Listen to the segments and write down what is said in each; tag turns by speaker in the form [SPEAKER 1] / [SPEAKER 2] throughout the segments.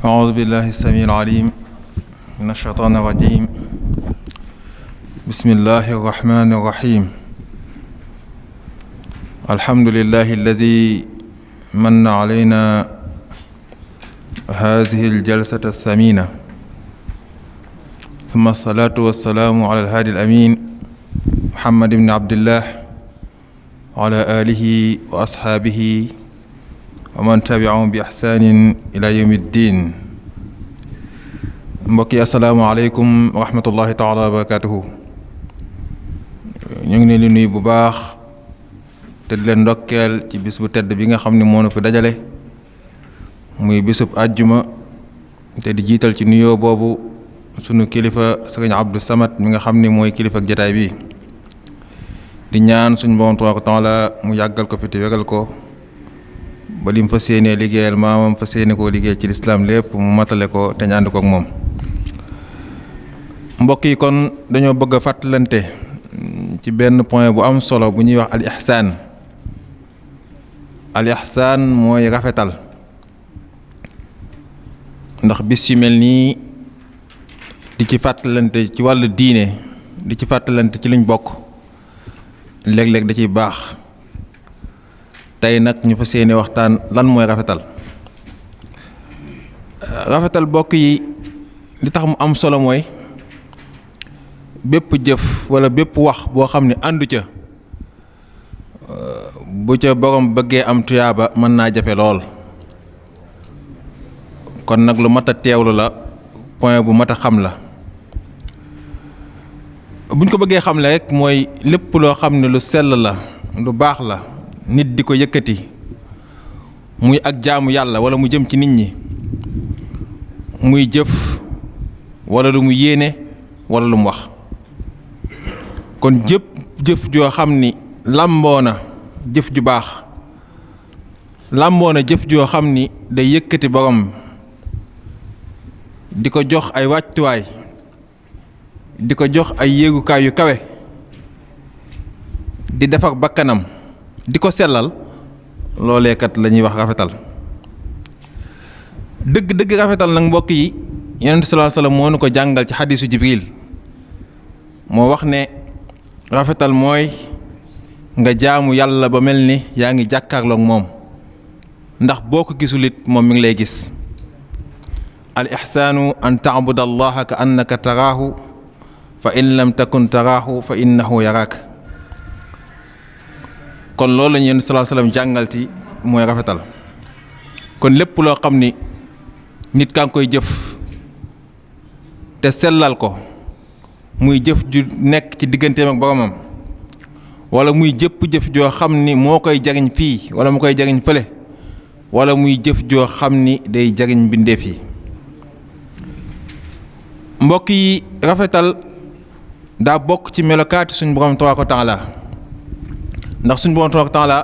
[SPEAKER 1] أعوذ بالله السميع العليم من الشيطان الرجيم بسم الله الرحمن الرحيم الحمد لله الذي من علينا هذه الجلسة الثمينة ثم الصلاة والسلام على الهادي الأمين محمد بن عبد الله وعلى آله وأصحابه ومن تبعهم بإحسان إلى يوم الدين mbokk yi asalaamaaleykum wa rahmatullahi taala wa barakatuhu ñu ngi leen di nuyu bu baax te di leen ndokkeel ci bis bu tedd bi nga xam ne moo nu fi dajale muy bisub àjjuma te di jiital ci nuyoo boobu sunu kilifa sëriñ Abdou Samad mi nga xam ne mooy kilifa ak jataay bi di ñaan suñu Boroom tabaaraka wa taala mu yàggal ko fi te wéral ko ba lim fa séenee liggéeyal maamam fa séene koo liggéey ci lislaam lépp mu matale ko te ñu ànd ko ak moom mbokk yi kon dañoo bëgg a fàttalante ci benn point bu am solo bu ñuy wax al ihsaan mooy rafetal ndax bis yu mel nii di ci fàttalante ci wàllu diine di ci fàttalante ci luñ bokk léeg-léeg da ciy baax tey nag ñu fa seeni waxtaan lan mooy rafetal bokk yi li tax mu am solo mooy bépp jëf walla bépp wax boo xam ne àndu ca bu ca borom bëggee am tuyaaba mën naa jafe lool kon nag lu mat a teewlu la point bu mat a xam la buñ ko bëggee xam le rek mooy lépp loo xam ne lu sell la lu baax la nit di ko yëkkati muy ak jaamu yàlla wala mu jëm ci nit ñi muy jëf wala lu mu yéene wala lu mu wax kon jëf joo xam ni làmboo na jëf ju baax làmboo na jëf joo xam ni day yëkkati borom di ko jox ay wàccuwaay di ko jox ay yéegukaay yu kawe di defar bakkanam di ko sellal loolee kat la ñuy wax rafetal dëgg rafetal nag mbokk yi Yonent sallallahu alayhi wasallam moo nu ko jàngal ci xadiisu Jibril moo wax ne rafetal mooy nga jaamu yàlla ba mel ni yaa ngi jàkkaarloog moom ndax boo ko gisul it moom mi ngi lay gis al ihsaanu an ta'buda allaha ka annaka taraahu fa in lam takun taraahu fa innahu yaraak kon loolu lañu Yonent sallallahu alayhi wasallam jàngalti mooy rafetal kon lépp loo xam ni nit kaa ngi koy jëf te sellal ko muy jëf ju nekk ci digganteem ak boromam wala muy jëf joo xam ni moo koy jariñ fii wala mu koy jariñ fële wala muy jëf joo xam ni day jariñ mbindeef yi mbokk yi rafetal daa bokk ci melokaati suñu borom tabaaraka wa taala ndax suñu borom tabaaraka wa taala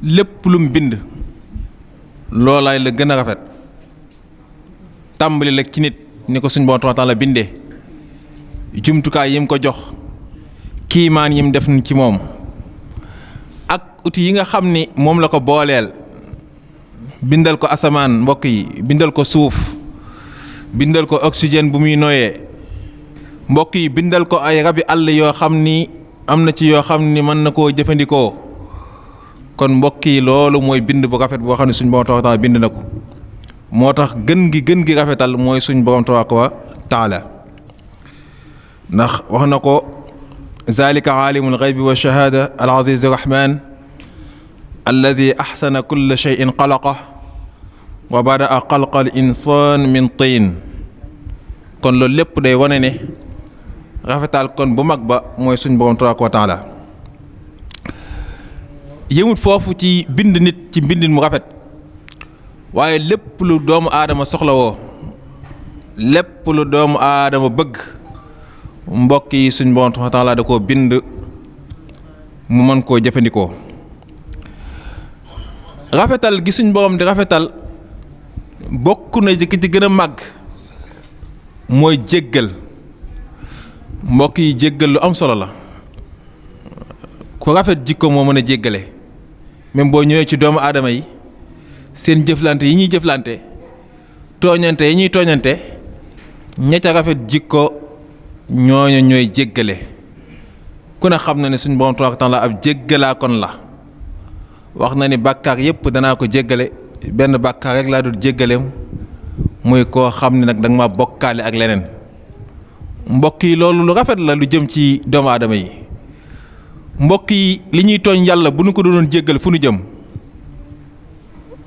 [SPEAKER 1] lépp lu mu bind loolaay la gën a rafet tàmbali la ci nit ni ko suñu borom tabaaraka wa taala bindee jumtukaay yi mu ko jox kiimaan yi mu def ci moom ak outil yi nga xam ni moom la ko booleel bindal ko asamaan mbokk yi bindal ko suuf bindal ko oxygène bu muy noyee mbokk yi bindal ko ay rabi àll yoo xam ni am na ci yoo xam ni mën na koo jëfandikoo kon mbokk yi loolu mooy bind bu rafet boo xam ne suñ borom tabaaraka wa taala bind na ko moo tax gën gi rafetal mooy suñ borom tabaaraka wa taala ndax wax na ko zalika aalimul ghaybi wa shahaada al aziz rahman alladi ahsana kulla shay'in xalaqa wa bada'a xalqa al insan min tiin kon loolu lépp day wane ne rafetal kon bu mag ba mooy suñ borom tabaaraka wa taala yëmut foofu ci bind nit ci mbindin mu rafet waaye lépp lu doomu aadama soxlawoo lépp lu doomu aadama bëgg mbokk yi suñ borom tabaaraka wa taala da koo bind mu mën koo jëfandikoo rafetal gi suñ borom di rafetal bokk na ci gën a màgg mooy jéggal mbokk yi jéggal lu am solo la ku rafet jikko moo mën a jéggale même boo ñëwee ci doomu aadama yi seen jëflante yi ñuy jëflante tooñante yi ñuy tooñante ña ca rafet jikko ñooñu ñooy jéggale ku ne xam na ne suñ borom tabaaraka taala ab jéggalaa kon la wax na ni bàkkaar yépp danaa ko jéggale benn bàkkaar rek laa dul jéggale muy koo xam ne nag danga ma bokkaale ak leneen mbokk yi loolu lu rafet la lu jëm ci doomu aadama yi mbokk yi li ñuy tooñ yàlla bu nu ko doon jéggal fu nu jëm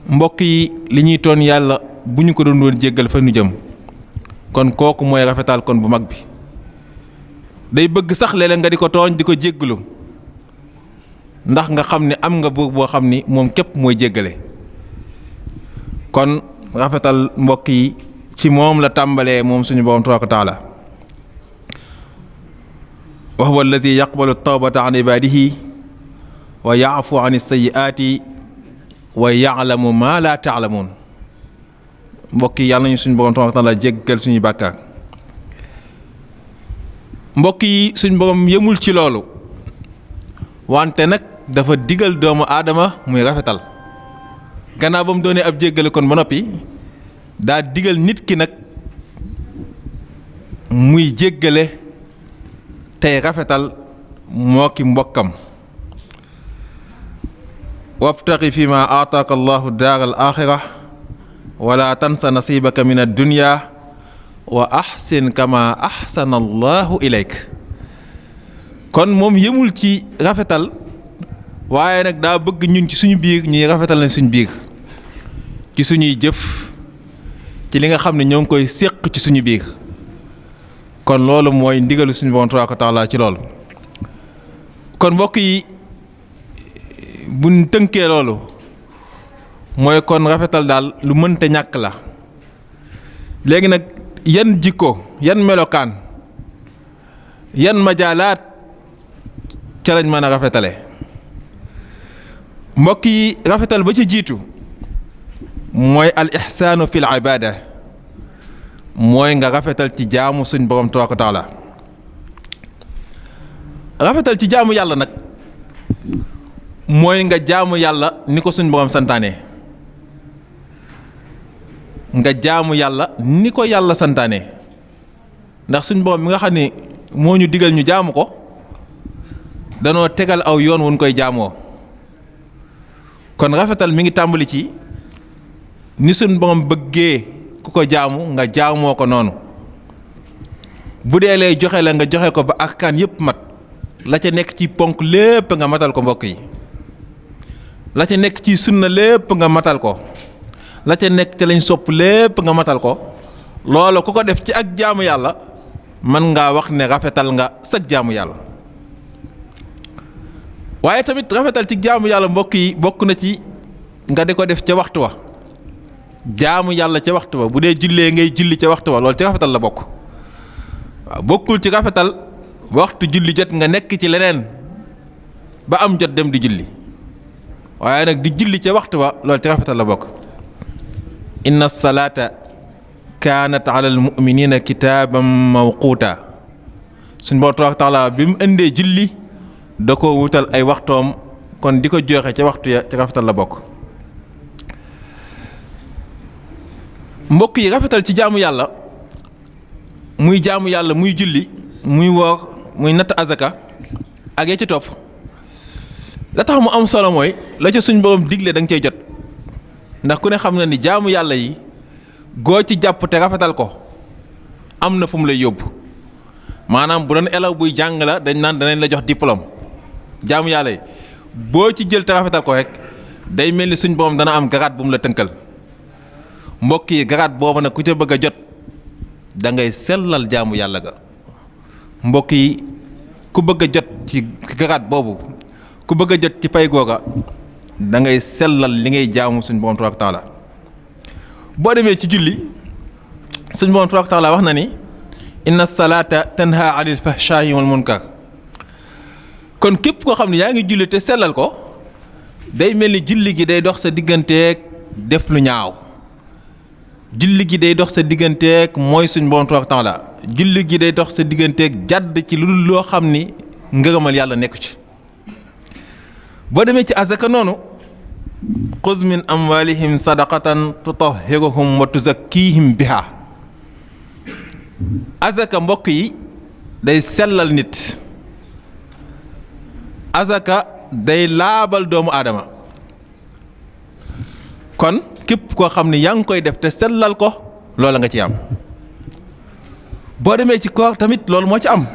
[SPEAKER 1] mbokk yi li ñuy tooñ yàlla bu ñu ko doon jéggal fa nu jëm kon kooku mooy rafetal kon bu mag bi day bëgg sax léeg-léeg nga di ko tooñ di ko jéggalu ndax nga xam ne am nga buur boo xam ni moom képp mooy jéggale kon rafetal mbokk yi ci moom la tàmbalee moom suñu borom tabaaraka wa taala wa huwa alladi yaqbalu tawbata an ibadihi wa yaafu an sayyiaati wa yaalamu ma la taalamuun mbokk yi yàlla nañu suñu borom tabaaraka wa taala jéggal suñuy bàkkaar mbokk yi suñu borom yemul ci loolu wante nag dafa digal doomu aadama muy rafetal gannaaw ba mu doonee ab jéggale kon ba noppi daa digal nit ki nag muy jéggale tey rafetal moo ki mbokkam wabtaqi fi ma aataaka allahu daar al axira wala tansa nasibaka min addunya wa ahsin kama ahsana allahu ilayk kon moom yemul ci rafetal waaye nag daa bëgg ñun ci suñu biir ñuy rafetal na suñu biir ci suñuy jëf ci li nga xam ne ñoo ngi koy séq ci suñu biir kon loolu mooy ndigalu suñu borom tabaaraka wa taala ci loolu kon mbokk yi buñ tënkee loolu mooy kon rafetal daal lu mënta ñàkk la léegi nag yan jikko yan melokaan yan majaalaat ca lañ mën a rafetale mbokk yi rafetal ba ci jiitu mooy al ihsaanu fil ibaada mooy nga rafetal ci jaamu suñ borom tabaaraka wa taala rafetal ci jaamu yàlla nag mooy nga jaamu yàlla ni ko suñ borom santaane nga jaamu yàlla ni ko yàlla santaane ndax suñ borom mi nga xam ne moo ñu digal ñu jaamu ko danoo tegal aw yoon wuñ koy jaamoo kon rafetal mi ngi tàmbali ci ni suñ borom bëggee ku ko jaamu nga jaamoo ko noonu bu dee lay joxe la nga joxe ko ba arkaan yépp mat la ca nekk ci ponk lépp nga matal ko mbokk yi la ca nekk ci sunna lépp nga matal ko la ca nekk ca lañ sopp lépp nga matal ko loolu ku ko def ci ak jaamu yàlla mën ngaa wax ne rafetal nga sag jaamu yàlla waaye tamit rafetal ci jaamu yàlla mbokk yi bokk na ci nga di ko def ca waxtu wa jaamu yàlla ca waxtu wa bu dee jullee ngay julli ca waxtu wa loolu ci rafetal la bokk waaw bokkul ci rafetal waxtu julli jot nga nekk ci leneen ba am jot dem di julli waaye nag di julli ca waxtu wa loolu ci rafetal la bokk inna salaata kaanat ala al muminina kitaaban mawquuta suñ boo tabaaraka taala bi mu indee julli da ko wutal ay waxtoom kon di ko joxe ca waxtu ya ci rafetal la bokk mbokk yi rafetal ci jaamu yàlla muy julli muy woor muy natt azaka ak ya ci topp la tax mu am solo mooy la ca suñ borom digle da nga cey jot ndax ku ne xam na ni jaamu yàlla yi goo ci jàpp te rafetal ko am na fu mu lay yóbbu maanaam bu doon élève buy jàng la dañ naan danañ la jox diplôme jaamu yàlla yi boo ci jël te rafetal ko rek day mel ni suñ borom dana am garaat bu mu la tënkal mbokk yi garaat boobu nag ku ca bëgg a jot da ngay sellal jaamu yàlla ga mbokk yi ku bëgg a jot ci garaat boobu ku bëgg a jot ci pay googa da ngay sellal li ngay jaamu suñ borom tabaaraka taala boo demee ci julli suñ borom tabaaraka taala wax na ni inna salaata tanha anil fahshaa'i wal munkar kon képp koo xam ne yaa ngi julli te sellal ko day mel ni julli gi day dox sa digganteeg def lu ñaaw julli gi day dox sa digganteeg mooy suñ borom tabaaraka taala julli gi day dox sa digganteeg jàdd ci lu dul loo xam ni ngërëmal yàlla nekku ci boo demee ci azaka noonu xuz min amwalihim sadaqatan tutahhiruhum wa tuzakkihim biha. azaka mbokk yi day sellal nit, azaka day laabal doomu aadama. kon képp koo xam ne yaa ngi koy def te sellal ko loola nga ci am. boo demee ci koor tamit loolu moo ci am.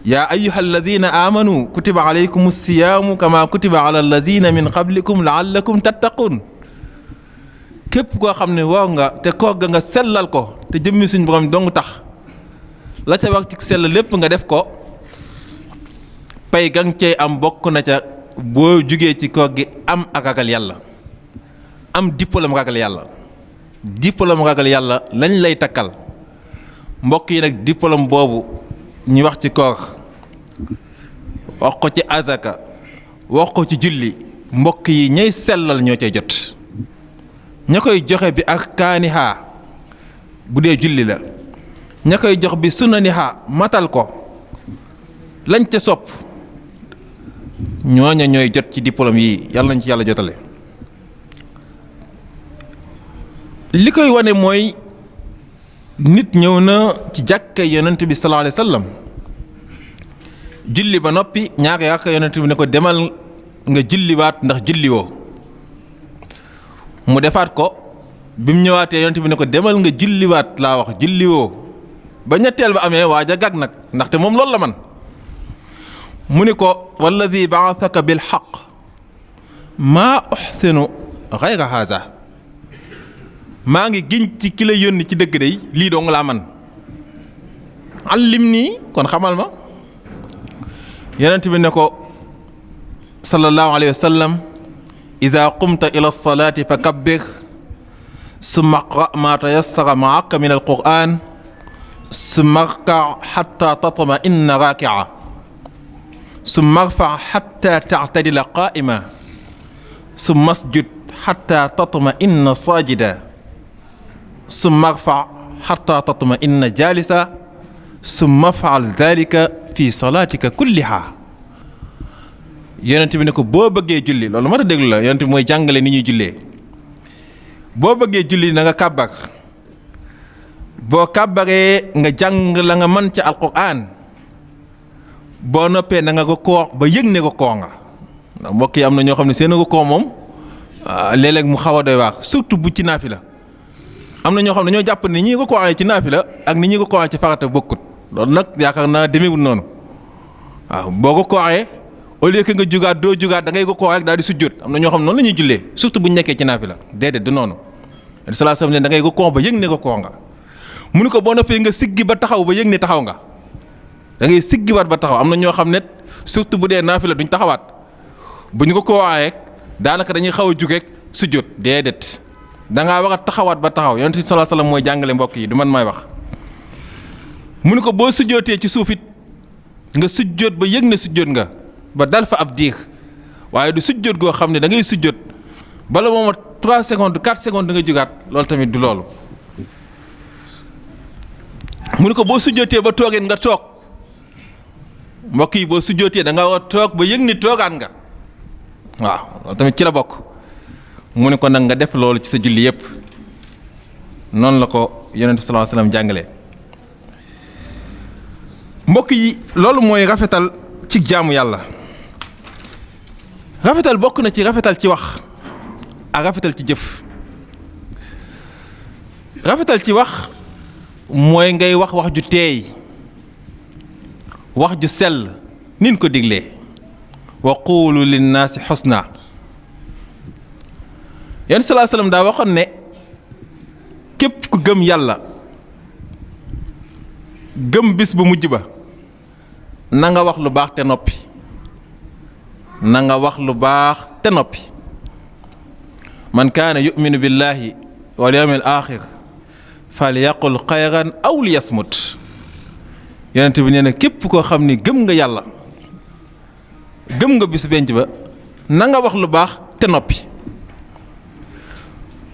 [SPEAKER 1] yaa ayyuha alladina amanu kutiba alaykum siyaamu kama kutiba ala alladina min qablikum laallakum tattaqun. képp koo xam ne woor nga te koor ga nga sellal ko te jëmmi suñ borom dong tax la ca wax ci sell lépp nga def ko, pay ga nga cey am bokk na ca boo jugee ci koor gi am ak ragal yàlla, am diplôme ragal yàlla. diplôme ragal yàlla lañ lay takkal mbokk yi nag. diplôme boobu ñu wax ci koor, wax ko ci azaka, wax ko ci julli, mbokk yi ñay sellal ñoo cay jot. ña koy joxe bi ak kaaniha bu dee julli la, ña koy jox bi sunaniha matal ko lañ ca sopp, ñooña ñooy jot ci diplôme yi. yàlla nañ ci yàlla jotale. li koy wane mooy nit ñëw na ci jàkka yonent bi sallallahu alayhi wasallam julli ba noppi, ñaari jàkka yonent bi ne ko demal nga julliwaat ndax julliwoo. mu defaat ko, bi mu ñëwaatee yonent bi ne ko demal nga julliwaat laa wax julliwoo. ba ñetteel ba amee waaj a gag nag, ndaxte moom loolu la man. mu ni ko walladi ba'athaka bil haqq maa uhsinu ghayra haza. maa ngi giñ ci ki la yónni ci dëgg day lii dong laa man. allim nii kon xamal ma. yonent bi ne ko sallallahu alayhi wa sallam iza qumta ila salaati fa kabbir summa qra ma tayassara maaka min alquran summa rka xatta tatma inna rakia summa rfa xatta tactadila qaima summa asjud xatta tatma inna sajida summa rfa xatta tatma inna jalisa summa faal dalika fi salaatika kulliha. yonent bi ne ko boo bëggee julli, loolu ma ta déglu la, yonent bi mooy jàngale ni ñuy jullee. boo bëggee julli na nga kàbbar, boo kàbbaree nga jàng la nga mën ca alquran, boo noppee na nga ko koor ba yëg ne ko koor nga. ndax mbokk yi am na ñoo xam ne seen ko koor moom léeg-léeg mu xaw a doy waar, surtout bu ci naafila. am na ñoo xam ne ñoo jàpp ne ñi ko kooree ci naafila ak ni ñi ko kooree ci farata bokkut. loolu nag yaakaar naa demeewul noonu. waaw boo ko kooree au lieu que nga jugaat doo jugaat da ngay ko koor rek daal di sujjóot. am na ñoo xam ne noonu la ñuy jullee, surtout bu ñu nekkee ci naafila. déedéet du noonu. sallallahu alayhi wasallam ne da ngay ko koor ba yëg ne ko koor nga. mu ni ko boo noppee nga siggi ba taxaw ba yëg ne taxaw nga. da ngay siggiwaat ba taxaw. am na ñoo xam ne surtout bu dee naafila duñ taxawaat, bu ñu ko kooree rek daanaka dañuy xaw a jug rek sujjóot. déedéet da ngaa war a taxawaat ba taxaw. yonent bi sallallahu alayhi wasallam mooy jàngale mbokk yi, du man may wax. mu ni ko boo sujjootee ci suuf it nga sujjoot ba yëg ne sujjoot nga ba dal fa ab diir, waaye du sujjoot goo xam ne da ngay sujjoot bala moom 3 secondes 4 secondes da nga jugaat. loolu tamit du loolu. mu ni ko boo sujjootee ba toogee nga toog. mbokk yi boo sujjootee da nga war a toog ba yëg ni toogaat nga. waaw loolu tamit ci la bokk. mu ni ko nag nga def loolu ci sa julli yépp. noonu la ko yonent sallallahu alayhi wasallam jàngale. mbokk yi loolu mooy rafetal ci jaamu yàlla. rafetal bokk na ci rafetal ci wax ak rafetal ci jëf. rafetal ci wax mooy ngay wax wax ju teey, wax ju sell nin ko diglee. wa quulu linnaasi xusna. yonent sallallahu alayhi wasallam daa waxoon ne képp ku gëm yàlla gëm bis bu mujj ba na nga wax lu baax te noppi. na nga wax lu baax te noppi. man kaana yuminu billahi wal yawmil axir falyaqul xayran aw liyasmut. yonent bi nee na képp koo xam ni gëm nga yàlla gëm nga bis benc ba na nga wax lu baax te noppi.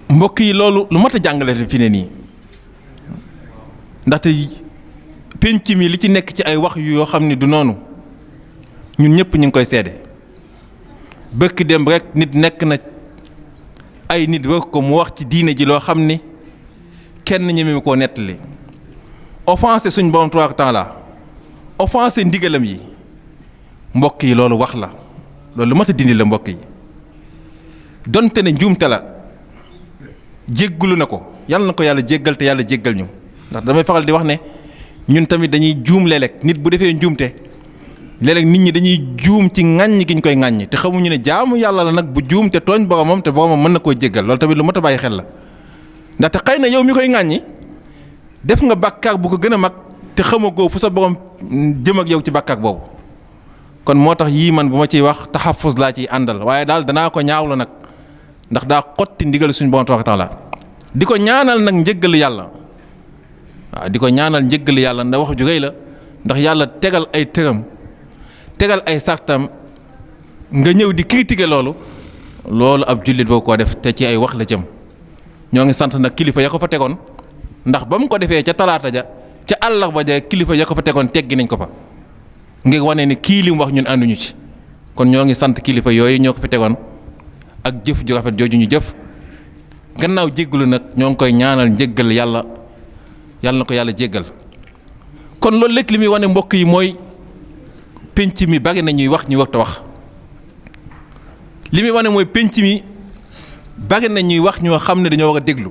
[SPEAKER 1] mbokk yi loolu lu mat a jàngale fi ne nii, ndaxte penc mi li ci nekk ci ay wax yoo xam ni du noonu ñun ñëpp ñu ngi koy seede. bëkk dem rek nit nekk na ay nit wax ko mu wax ci diine ji loo xam ni kenn ñeme koo nettali offensé suñ borom tabaaraka taala offensé ndigalam yi mbokk yi loolu wax la loolu lu mat a dindi la mbokk yi donte ne njuumte la jéggalu na ko yàlla na ko yàlla jéggal te yàlla jéggal ñu ndax damay faral di wax ne ñun tamit dañuy juum léeg-léeg nit bu defee njuumte léeg-léeg nit ñi dañuy juum ci ŋàññ gi ñu koy ŋàññ te xamuñu ne jaamu yàlla la nag bu juum te tooñ boromam te boromam mën na koo jéggal loolu tamit lu mat a bàyyi xel la ndaxte xëy na yow mi koy ŋàññi def nga bàkkaar bu ko gën a mag te xamagoo fu sa borom jëm ak yow ci bàkkaar boobu kon moo tax yii man bu ma ciy wax taxafus laa ciy àndal waaye daal danaa ko ñaawlu nag ndax daa xotti ndigal suñu borom tabaaraka taala di ko ñaanal nag njëggal yàlla waaw di ko ñaanal njëggal yàlla ndax wax ju rëy la ndax yàlla tegal ay tëram tegal ay sartam nga ñëw di critiquer loolu ab jullit boo ko def te ci ay wax la jëm ñoo ngi sant nag kilifa ya ko fa tegoon ndax ba mu ko defee ca talaata ja ca àllarba ja kilifa ya ko fa tegoon teggi nañ ko fa ngir wane ni kii li mu wax ñun ànduñu ci kon ñoo ngi sant kilifa yooyu ñoo ko fi tegoon ak jëf ju rafet jooju ñu jëf gannaaw jéggalu nag ñoo ngi koy ñaanal njéggal yàlla na ko yàlla jéggal kon loolu lépp li muy wane mbokk yi mooy penc mi bari na ñuy wax ñu warta wax li muy wane mooy penc mi bari na ñuy wax ñoo xam ne dañoo war a déglu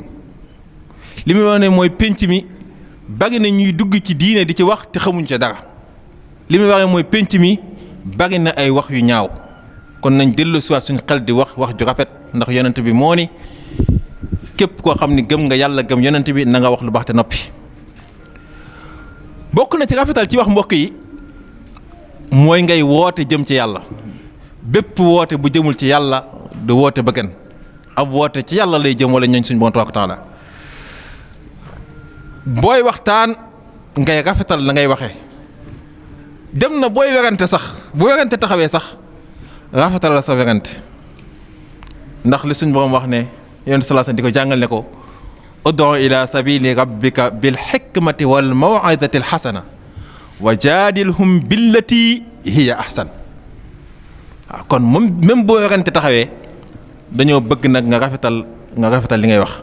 [SPEAKER 1] li muy wane mooy penc mi bari na ñuy dugg ci diine di ci wax te xamuñ ca dara li muy wane mooy penc mi bari na ay wax yu ñaaw kon nañ dellu siwaat suñ xel di wax ju rafet ndax yonent bi moo ni képp koo xam ni gëm nga yàlla gëm yonent bi na nga wax lu baax te noppi bokk na ci rafetal ci wax mbokk yi mooy ngay woote jëm ci yàlla bépp woote bu jëmul ci yàlla du woote ba gën ab woote ci yàlla lay jëm wala ñooñ suñ borom tabaaraka taala booy waxtaan ngay rafetal la ngay waxee dem na booy werante sax bu werante taxawee sax rafetal la sa werante ndax li suñ borom wax ne yonent sallallahu alayhi wasallam di ko jàngal ne ko ud'u ila sabili rabbika bil hikmati wal maw'izati al hasana wa jaadilhum billati hiya ahsan waaw kon moom même boo werante taxawee dañoo bëgg nag nga rafetal li ngay wax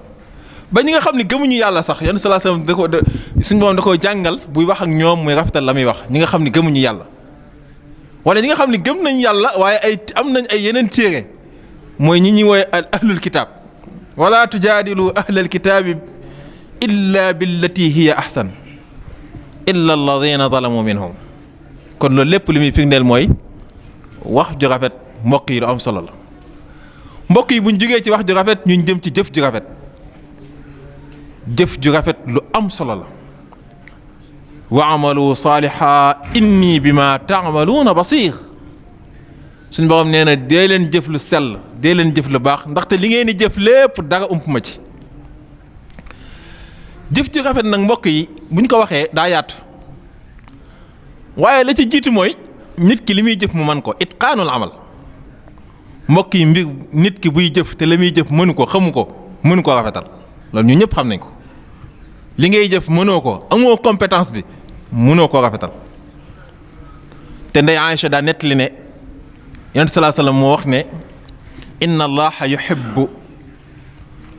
[SPEAKER 1] ba ñi nga xam ne gëmuñu yàlla sax yonent sallallahu alayhi wasallam suñ borom da koo jàngal buy wax ak ñoom muy rafetal la muy wax ñi nga xam ne gëmuñu yàlla wala ñi nga xam ne gëm nañ yàlla waaye am nañ ay yeneen téere mooy ñi ñuy wooye ahlul kitaab wala tujaadilu ahlal kitaabi illa billati hiya ahsan illa alladina zalamu minhum kon loolu lépp li muy firndeel mooy wax ju rafet mbokk yi lu am solo la mbokk yi buñ jógee ci wax ju rafet ñun jëm ci jëf ju rafet jëf ju rafet lu am solo la wa amalu saaliha inni bima taamaluuna basir suñ borom nee na dee leen jëf lu sell dee leen jëf lu baax ndaxte li ngeen di jëf lépp dara ump ma ci jëf ju rafet nag mbokk yi buñ ko waxee daa yaatu waaye la ci jiitu mooy nit ki li muy jëf mu man ko itqaanul amal mbokk yi mbir nit ki buy jëf te la muy jëf mënu ko xamu ko mënu ko rafetal loolu ñu ñëpp xam nañ ko li ngay jëf mënoo ko amoo compétence bi mënoo koo rafetal te ndey Aïcha daa nettali ne yonent salaa sallam moo wax ne inna allaha yuhibbu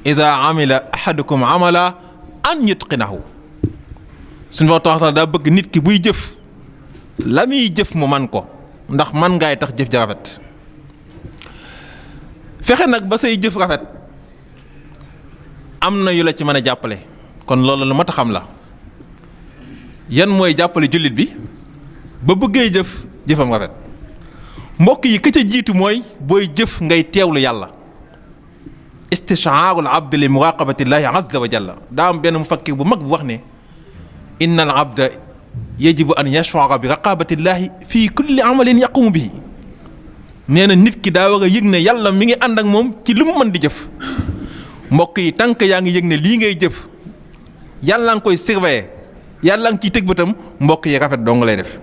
[SPEAKER 1] ida amila ahadukum amala an yutqinahu suñu boo taxatal daa bëgg nit ki buy jëf la muy jëf mu man ko ndax man ngaay tax jëf ja rafet fexe nag ba say jëf rafet am na yu la ci mën a jàppale kon loolu lu mat a xam la yan mooy jàppale jullit bi ba bëggee jëf jëfam rafet mbokk yi ka ca jiitu mooy booy jëf ngay teewlu yàlla istishaarul abd li muraqabatillahi azza wa jalla daa am benn mufakkir bu mag bu wax ne inna al abda yajibu an yash'ura bi raqabatillahi fii kulli amalin yaqumu bihi nee na nit ki daa war a yëg ne yàlla mi ngi ànd ak moom ci lu mu mën di jëf mbokk yi tànk yaa ngi yëg ne lii ngay jëf yàlla nga koy surveiller yàlla nga ciy tëg bëtam mbokk yi rafet dong lay def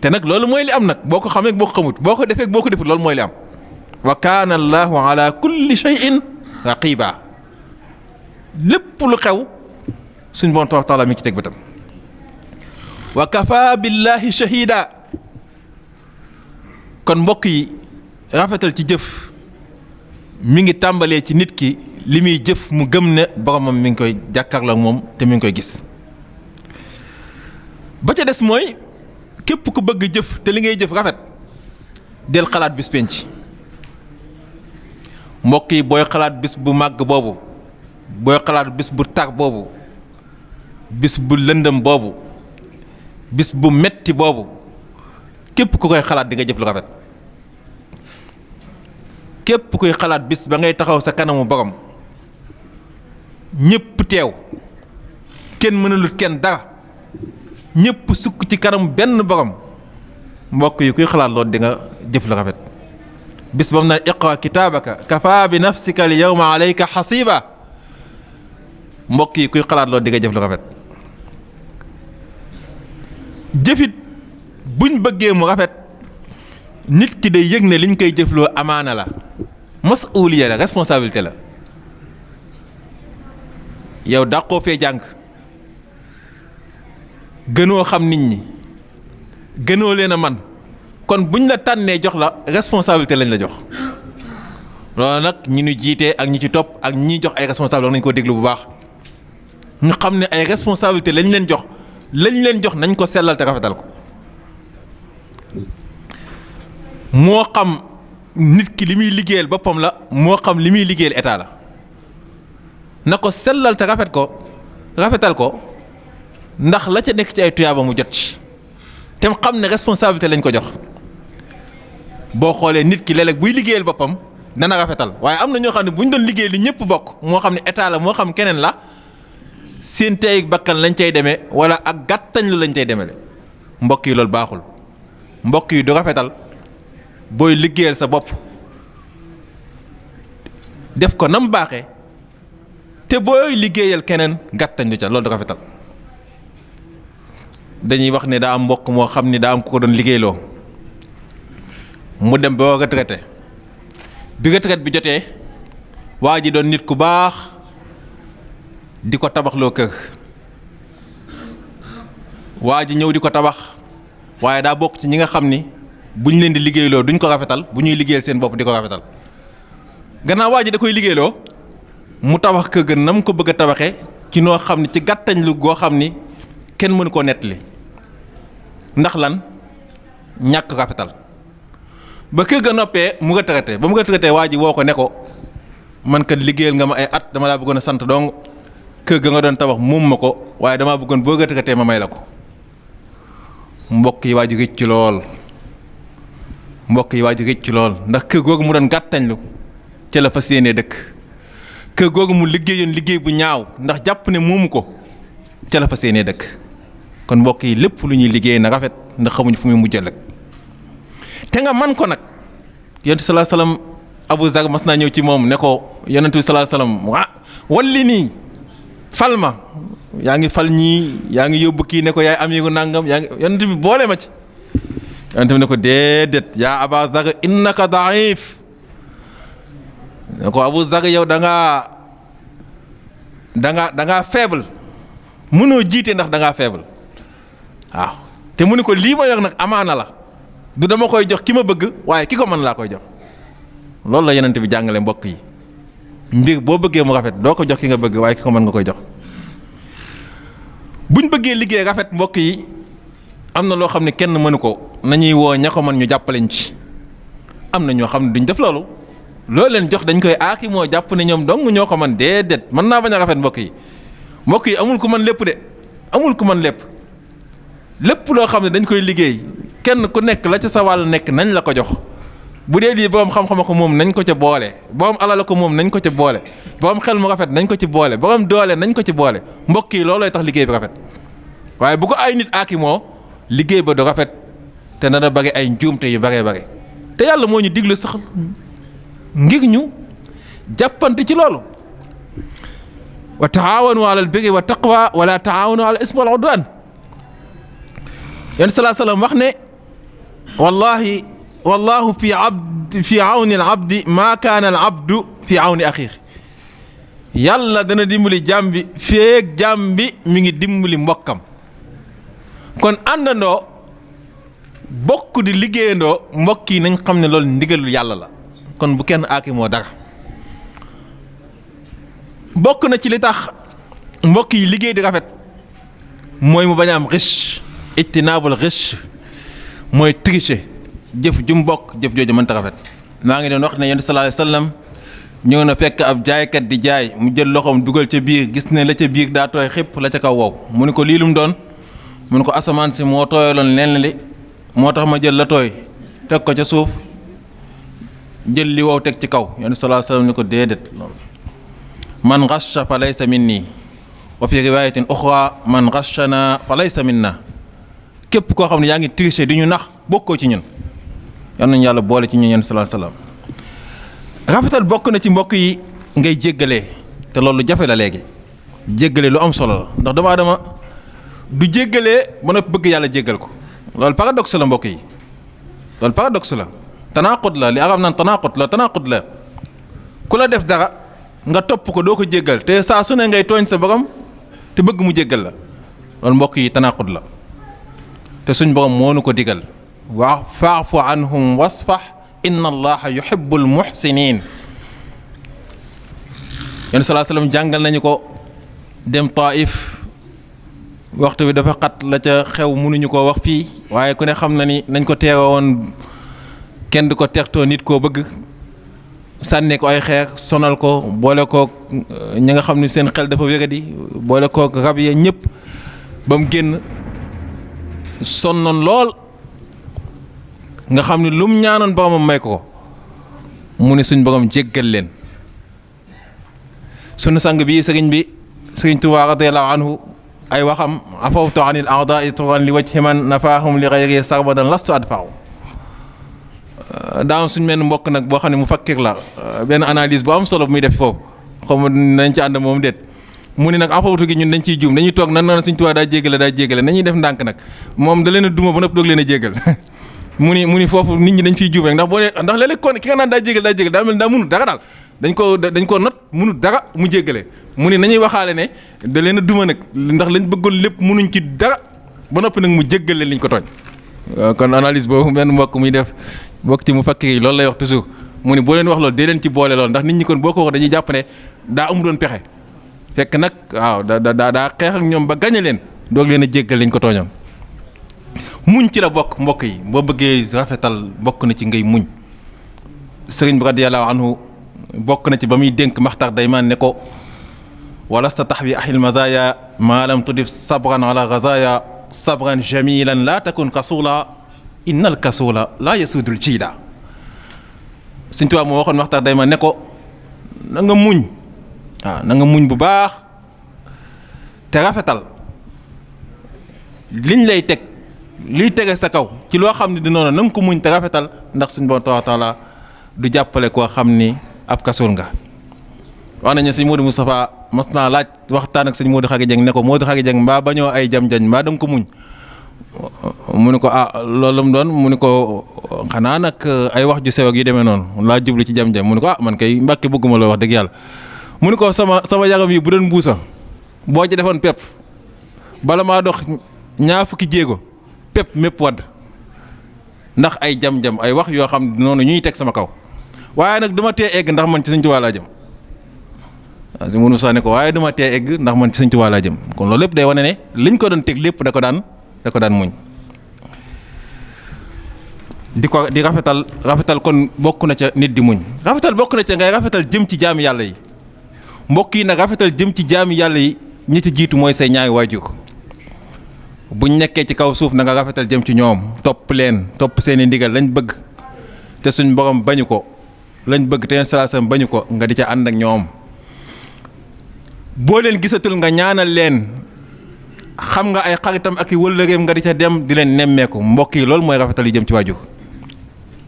[SPEAKER 1] te nag loolu mooy li am nag boo ko xamee boo ko xamut boo ko defee boo ko defut loolu mooy li am wa kaana allahu ala kulli shay'in raqiba lépp lu xew suñ bon taala mi ngi ci teg bëtam wa kafa billahi shahida kon mbokk yi rafetal ci jëf mi ngi tàmbalee ci nit ki li muy jëf mu gëm ne boromam mi ngi koy jàkkaarloo ak moom te mi ngi koy gis. ba ca des mooy képp ku bëgg jëf te li ngay jëf rafet del xalaat bis penc. mbokk yi booy xalaat bis bu màgg boobu, booy xalaat bis bu tar boobu, bis bu lëndëm boobu, bis bu metti boobu, képp ku koy xalaat di nga jëf lu rafet. képp kuy xalaat bis ba ngay taxaw sa kanamu borom ñépp teew kenn mënalut kenn dara ñépp sukk ci kanamu benn borom, mbokk yi kuy xalaat loolu di nga jëf lu rafet. bis bam na iqra kitaabaka kafa bi nafsika al yawma alayka xasiba, mbokk yi kuy xalaat loolu di nga jëf lu rafet. jëfit buñ bëggee mu rafet nit ki day yëg ne liñ koy jëfloo amaana la, masuuliya la, responsabilité la. yow dàqoo fee jàng, gënoo xam nit ñi, gënoo leen a man, kon buñ la tànnee jox la responsabilité lañ la jox. loolu nag ñi ñu jiitee ak ñi ci topp ak ñi jox ay responsabilité nañ ko déglu bu baax, ñu xam ne ay responsabilité lañ leen jox nañ ko sellal te rafetal ko. moo xam nit ki li muy liggéeyal boppam la, moo xam li muy liggéeyal état la, na ko sellal te rafetal ko ndax la ca nekk ci ay tuyaaba mu jot ci te mu xam ne responsabilité lañ ko jox. boo xoolee nit ki léeg-léeg buy liggéeyal boppam dana rafetal, waaye am na ñoo xam ne bu ñu doon liggéey li ñëpp bokk, moo xam ne état la moo xam keneen la, seen tey bakkan lañ cay demee wala ak gàttañ lu lañ cay demee. mbokk yi loolu baaxul. mbokk yi du rafetal booy liggéeyal sa bopp def ko nam baaxee te booy liggéeyal keneen gàttañ lu ca, loolu du rafetal. dañuy wax ne daa am mbokk moo xam ni daa am ku ko doon liggéeyloo mu dem ba retraité. bi retraite bi jotee waa ji doon nit ku baax di ko tabaxloo kër. waa ji ñëw di ko tabax waaye daa bokk ci ñi nga xam ni buñ leen di liggéeyloo duñ ko rafetal, bu ñuy liggéeyal seen bopp di ko rafetal. gannaaw waa ji da koy liggéeyloo mu tabax kër ga nam ko bëgg a tabaxee ci noo xam ni ci gàttañ lu goo xam ni kenn mënu koo nettali. ndax lan? ñàkk rafetal. ba kër ga noppee mu retraité, ba mu retraité waa ji woo ko ne ko man kat liggéeyal nga ma ay at, dama laa bëggoon a sant dong, kër ga nga doon tabax moom ma ko, waaye damaa bëggoon boo retraité ma may la ko. mbokk yi waa ji rëcc ci lool, mbokk yi waa ji rëcc ci lool, ndax kër googu mu doon gàttañlu ca la fas yéenee dëkk. kër googu mu liggéeyoon liggéey bu ñaaw ndax jàpp ne moomu ko ca la fas yéenee dëkk. kon mbokk yi lépp lu ñuy liggéey na rafet ndax xamuñ fu muy mujjal ak te nga man ko nag. yonent bi sallallahu alayhi wasallam Abu Zar mas naa ñëw ci moom ne ko yonent bi sallallahu alayhi wasallam walli nii fal ma, yaa ngi fal ñii, yaa ngi yóbbu kii ne ko yaay amiru nangam, yaa ngi yonent bi boole ma ci. yonent bi ne ko déedéet yaa Aba Zar innaka daif, ne ko Abu Zar yow da ngaa faible, mënoo jiite ndax da ngaa faible. waaw te mu ne ko lii ma yor nag amaana la, du dama koy jox ki ma bëgg waaye ki ko mën laa koy jox. loolu la yonent bi jàngale mbokk yi, mbir boo bëggee mu rafet doo ko jox ki nga bëgg waaye ki ko mën nga koy jox. buñ bëggee liggéey rafet mbokk yi am na loo xam ne kenn mënu ko, nañuy woo ña ko mën ñu jàppaleñ ci. am na ñoo xam ne duñ def loolu, loo leen jox dañ koy aaki moo jàpp ne ñoom dong ñoo ko mën. déedéet, mën naa bañ a rafet mbokk yi. mbokk yi amul ku mën lépp de, amul ku mën lépp. lépp loo xam ne dañ koy liggéey kenn ku nekk la ca sa wàll nekk nañ la ko jox. bu dee lii borom xam-xam ko moom nañ ko ca boole, borom alal ko moom nañ ko ca boole, borom xel mu rafet nañ ko ci boole, borom doole nañ ko ci boole. mbokk yi loolooy tax liggéey bi rafet. waaye bu ko ay nit aaki moo liggéey ba du rafet te dana bari ay njuumte yu baree bari. te yàlla moo ñu diglu sax ngir ñu jàppante ci loolu. wa taawanu alal birri wa taqwa wala taawanu alal ismi wal udwan. yéen salaa salaam wax ne wallahi wallahu fi awni al abdi maa kaana al abdu fi awni axiihi. yàlla dana dimbali jaam bi feek jaam bi mi ngi dimbali mbokkam. kon àndandoo bokk di liggéeyandoo mbokk yi nañ xam ne loolu ndigalul yàlla la kon bu kenn aaki moo dara. bokk na ci li tax mbokk yi liggéey di rafet mooy mu bañ a am riche ijtinaabul riche mooy tricher jëf ju mu bokk jëf jooju mënta rafet. maa ngi doon wax ne Yonent sallallahu alayhi wasallam ñëw na fekk ab jaaykat di jaay mu jël loxoom dugal ca biir gis ne la ca biir daa tooy xëpp la ca kaw wow mu ne ko lii lu mu doon mu ne ko asamaan si moo tooyaloon lenn li moo tax ma jël la tooy teg ko ca suuf jël li wow teg ci kaw. Yonent sallallahu alayhi wasallam ni ko déedéet loolu man ghasha fa laysa minni wa fi riwayatin ukhra man ghashana fa laysa minna képp koo xam ne yaa ngi tricher di ñu nax bokkoo ci ñun. yal nañu yàlla boole ci ñun Yonent sallallahu alayhi wasallam. rafetal bokk na ci mbokk yi ngay jéggalee te loolu jafe la léegi jéggale lu am solo la ndax doomu aadama du jéggalee ba noppi bëgg yàlla jéggal ko loolu paradoxe la mbokk yi loolu paradoxe la tanaqud la li arab naan tanaqud la ku la def dara nga topp ko doo ko jéggal te saa su ne ngay tooñ sa borom te bëgg mu jéggal la loolu mbokk yi tanaqud la te suñ borom moo nu ko digal wa fa'fu anhum wasfah inna allaha yuhibbul muhsinin. Yonent sallallahu alayhi wasallam jàngal nañu ko dem Taif waxtu bi dafa xat la ca xew mënuñu koo wax fii waaye ku ne xam na ni nañ ko teewe woon kenn du ko tertoo nit koo bëgg sànni ko ay xeer sonal ko boole kook ñi nga xam ni seen xel dafa wéradi boole kook rab ya ñëpp ba mu génn sonnoon lool nga xam ni lu mu ñaanoon boromam may ko mu ne suñ borom jéggal leen. sunu sang bi sëriñ Tuubaa radiyallahu anhu ay waxam afawtu anil a'daa'i turan li wajhi man nafaahum li ghayri sarbadan lastu adfa'u. daaw suñ mel mbokk nag boo xam ne mu fakkir la benn analyse bu am solo bu muy def foofu xaw ma nañ ci ànd moom déet mu ne nag afawtu gi ñun dañ ciy juum dañuy toog nan noonu suñ Tuubaa daa jéggale nañuy def ndànk nag moom da leen a duma ba nëpp doog leen a jéggal mu ni foofu nit ñi dañ fiy juum rek ndax boo nee ndax léeg-léeg kon ki nga naan daa jégal daa mel daa mënut dara daal dañ ko not mënut dara mu jéggale mu ni nañuy waxaale ne da leen a duma nag ndax lañ bëggoon lépp mënuñ ci dara ba noppi nag mu jéggal leen liñ ko tooñ. kon analyse boobu benn mbokk muy def bokk ci mu fakkir yi loolu lay wax toujours mu ni boo leen wax loolu dee leen ci boole loolu ndax nit ñi kon boo ko wax dañuy jàpp ne daa amu doon pexe fekk nag waaw daa xeex ak ñoom ba gañe leen doog leen a jéggal liñ ko tooñoon. muñ ci la bokk mbokk yi boo bëggee rafetal bokk na ci ngay muñ. sëriñ bi radiyallahu anhu bokk na ci ba muy dénk Maxtar Daymaan ne ko walasta taxwi ahil mazaya maa lam tudif sabran ala gazaya sabran jamilan laa takun kasula innal kasula laa yasudul jiida. Sëriñ Tuubaa moo waxoon Maxtar Daymaan ne ko na nga muñ waaw na nga muñ bu baax te rafetal liñ lay teg liy tege sa kaw ci loo xam ne di noonu na nga ko muñ te rafetal ndax suñu Boroom taala du jàppale koo xam ni ab kasul nga. wax nañu sëñ Modou Moustapha mas naa laaj waxtaan ak sëñ Modou Khary Dieng ne ko Modou Khary Dieng mbaa bañoo ay jam-jañ mbaa da nga ko muñ mu ne ko loolu la mu doon mu ne ko xanaa nag ay wax ju sew ak yu demee noonu laa jublu ci jam-jam mu ne ko man kay Mbàkke bëgguma loo wax dëgg yàlla mu ne ko sama yaram yi bu doon buusa boo ci defoon pepp bala maa dox ñaar fukki jéego pepp mépp wadd ndax ay jam-jam ay wax yoo xam noonu ñuy teg sama kaw waaye nag duma tee egg ndax man ci Sëñ Tuubaa laa jëm waaw si mënu saa ne ko waaye duma tee egg ndax man ci Sëñ Tuubaa laa jëm kon loolu lépp day wane ne liñ ko doon teg lépp da ko daan muñ di rafetal kon bokk na ca nit di muñ rafetal bokk na ca ngay rafetal jëm ci jaami yàlla yi mbokk yi nag rafetal jëm ci jaami yàlla yi ñi ci jiitu mooy say ñaari waajur buñ nekkee ci kaw suuf na nga rafetal jëm ci ñoom topp leen topp seeni ndigal lañ bëgg te suñ borom bañu ko lañ bëgg te salaasam bañu ko nga di ca ànd ak ñoom boo leen gisatul nga ñaanal leen xam nga ay xaritam ak i wëllëreem nga di ca dem di leen nemmeeku mbokk yi loolu mooy rafetal yu jëm ci waajur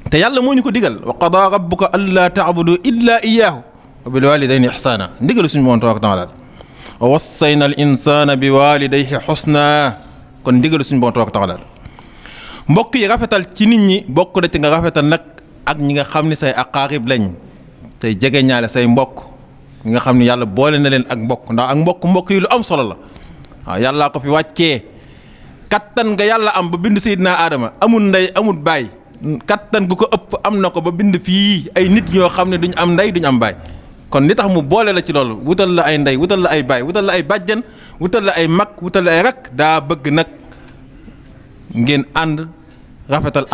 [SPEAKER 1] te yàlla moo ñu ko digal wa qadaa rabbuka allaa ta'budu illaa iyyaahu wa bil waalidayni ihsaana ndigalu suñu borom tabaaraka wa taala wa wassayna al insaana bi waalidayhi husnaa kon ndigalu suñu borom tabaaraka wa taala mbokk yi rafetal ci nit ñi bokk na ci nga rafetal nag ak ñi nga xam ne say aqaarib lañ say jege ñaale say mbokk ñi nga xam ne yàlla boole na leen ak mbokk ndax ak mbokk yi lu am solo la waaw yàllaa ko fi wàccee kattan nga yàlla am ba bind Seydina Adama amul ndey amul baay kattan gu ko ëpp am na ko ba bind fii ay nit ñoo xam ne duñ am ndey duñ am baay kon li tax mu boole la ci loolu wutal la ay ndey wutal la ay baay wutal la ay bàjjan wutal la ay mag wutal la ay rak daa bëgg nag ngeen ànd rafetal